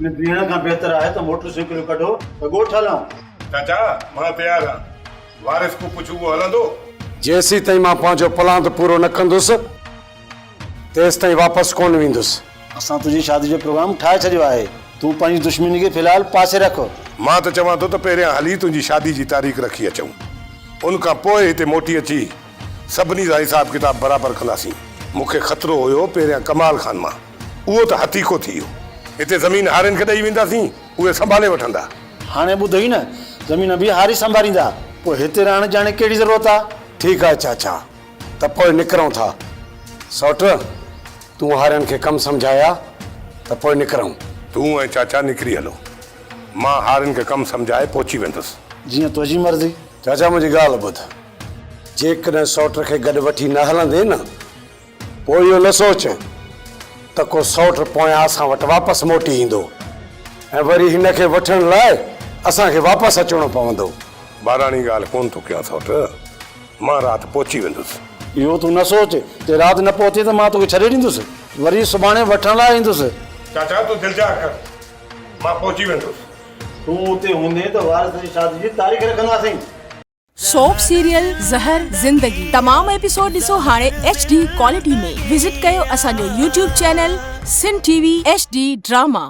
۾ بيهڻ کان بهتر آهي ته موٽر سائيڪلون ڪڍو ته ڳوٺ هلون. چاچا، مان تيار آهيان. وارث کان پڇ اهو هلندو؟ جيسيتائين مان پنهنجو پلاند پورو نه ڪندس، تيستائين واپس ڪونه ويندس. اسان تنهنجي شادي جو پروگرام ٺاهي ڇڏيو آهي. تون پنهنجي دشمني کي في الحال پاسي رک. مان ته چوان ٿو ته پهريان هلي تنهنجي شادي جي تاريخ رکي اچون. ان کان پوء هتي موٽي اچي سڀني سان حساب ڪتاب برابر ڪنداسين. مون کي خطرو هيو پهريان ڪمال خان مان. اهو ته هٿيڪو ٿي ويو. هتي زمين هارين کي ڏئي وينداسين، اهي سنڀالي وٺندا. هاڻي ٻڌئي نه، زمين به هاري سنڀاليندا، پوء هتي رهڻ جي هاڻي ڪهڙي ضرورت آ؟ ٺيڪ آهي چاچا، ته پوء نڪرون ٿا. سئوٽ، تون هارين کي ڪم سمجهائي آ ته پوء نڪرون. تون ۽ چاچا نڪري هلو. مان هارين کي ڪم سمجهائي پهچي ويندس. جيئن تنهنجي مرضي. چاچا منهنجي ڳالهه ٻڌ. جيڪڏهن سئوٽ کي گڏ وٺي نه هلندين نه، پوء اهو نه سوچ ته ڪو سئوٽ پويان اسان وٽ واپس موٽي ايندو ۽ وري هن کي وٺڻ لاء اسان کي واپس اچڻو پوندو. ٻاراڻي ڳالهه ڪونه ٿو ڪيان سئوٽ، مان رات پهچي ويندس. اهو تون نه سوچ، جي رات نه پهتين ته مان توکي ڇڏي ڏيندس، وري سڀاڻي وٺڻ لاء ايندس. چاچا تون دلجاء ڪر، مان پهچي ويندس. تون اتي هوندين ته وارث جي شادي جي تاريخ رکنداسين. سوپ سيريل زهر زندگي تمام ايپيسوڊ ڏسو هاڻي ايڇ ڊي ڪوالٽي ۾ وزٽ ڪيو اسان جو YouTube channel Sindh T V H D drama.